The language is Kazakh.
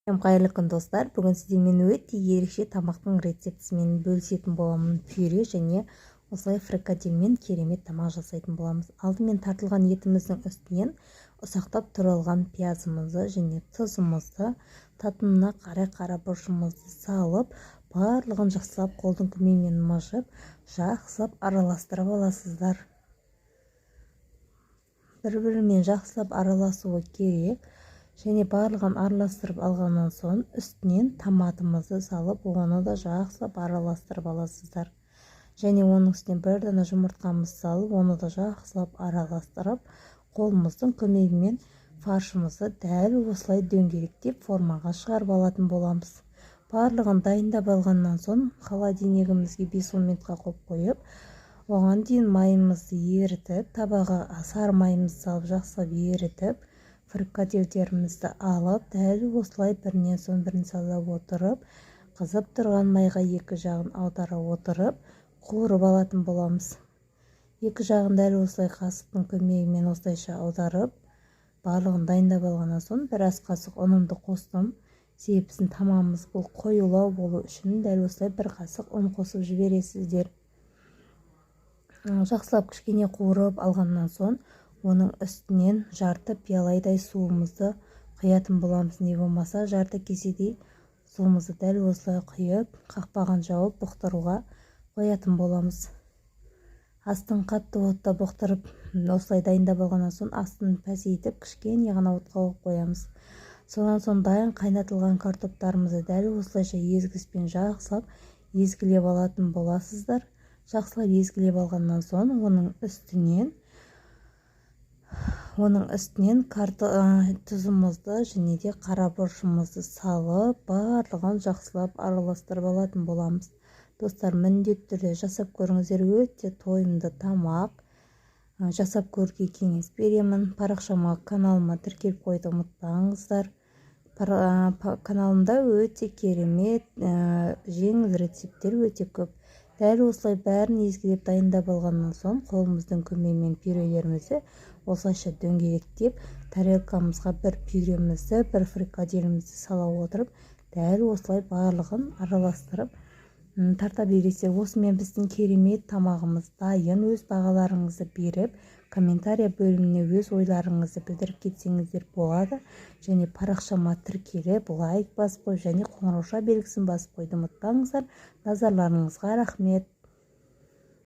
Қайырлы күн, достар! Бүгін сіздермен өте ерекше тамақтың рецептісімен бөлісетін боламын. Пюре және осылай фрикадельмен керемет тамақ жасайтын боламыз. Алдымен тартылған етіміздің үстінен ұсақтап туралған пиязымызды және тұзымызды, татымына қарай қара бұрышымызды салып, барлығын жақсылап қолдың көмегімен мыжып, жақсылап араластырып аласыздар. Бір-бірімен жақсылап араласуы керек. Және барлығын араластырып алғаннан соң үстінен томатымызды салып, оны да жақсылап араластырып аласыздар. Және оның үстіне бір дана жұмыртқамызды салып, оны да жақсылап араластырып, қолымыздың көмегімен фаршымызды дәл осылай дөңгелектеп формаға шығарып алатын боламыз. Барлығын дайындап алғаннан соң холодильнигімізге 5-10 минутқа қойып қойып, оған дейін майымызды ерітіп, табаға сары майымызды салып, жақсылап ерітіп, фрикадельдерімізді алып, дәл осылай бірінен соң бірін сала отырып, қызып тұрған майға екі жағын аудара отырып, қуырып алатын боламыз. Екі жағын дәл осылай қасықтың көмегімен осылайша аударып, барлығын дайындап алғаннан соң бір ас қасық ұнымды қостым. Себебі біздің тамағымыз бұл қоюлау болу үшін дәл осылай бір қасық ұн қосып жібересіздер. Жақсылап кішкене қуырып алғаннан соң оның үстінен жарты пиаладай суымызды құятын боламыз. Не болмаса жарты кеседей суымызды дәл осылай құйып, қақпағын жауып, бұқтыруға қоятын боламыз. Астын қатты отта бұқтырып, осылай дайындап алғаннан соң астын пәсейтіп, кішкене ғана отқа қойып қоямыз. Сонан соң дайын қайнатылған картоптарымызды дәл осылайша езгішпен жақсылап езгілеп алатын боласыздар. Жақсылап езгілеп алғаннан соң оның үстінен тұзымызды және де қара бұрышымызды салып, барлығын жақсылап араластырып алатын боламыз. Достар, міндетті түрде жасап көріңіздер, өте тойымды тамақ. Жасап көруге кеңес беремін. Парақшама, каналыма тіркеліп қоюды ұмытпаңыздар. Каналымда өте керемет жеңіл рецепттер өте көп. Дәл осылай бәрін езгілеп дайындап алғаннан соң қолымыздың көмегімен пюрелерімізді осылайша дөңгелектеп, тарелкамызға бір пюремізді, бір фрикаделімізді сала отырып, дәл осылай барлығын араластырып тарта бересіздер. Осымен біздің керемет тамағымыз дайын. Өз бағаларыңызды беріп, комментария бөліміне өз ойларыңызды білдіріп кетсеңіздер болады. Және парақшама тіркеліп, лайк басып қойып және қоңыраушa белгісін басып қоюды ұмытпаңыздар. Назарларыңызға рахмет.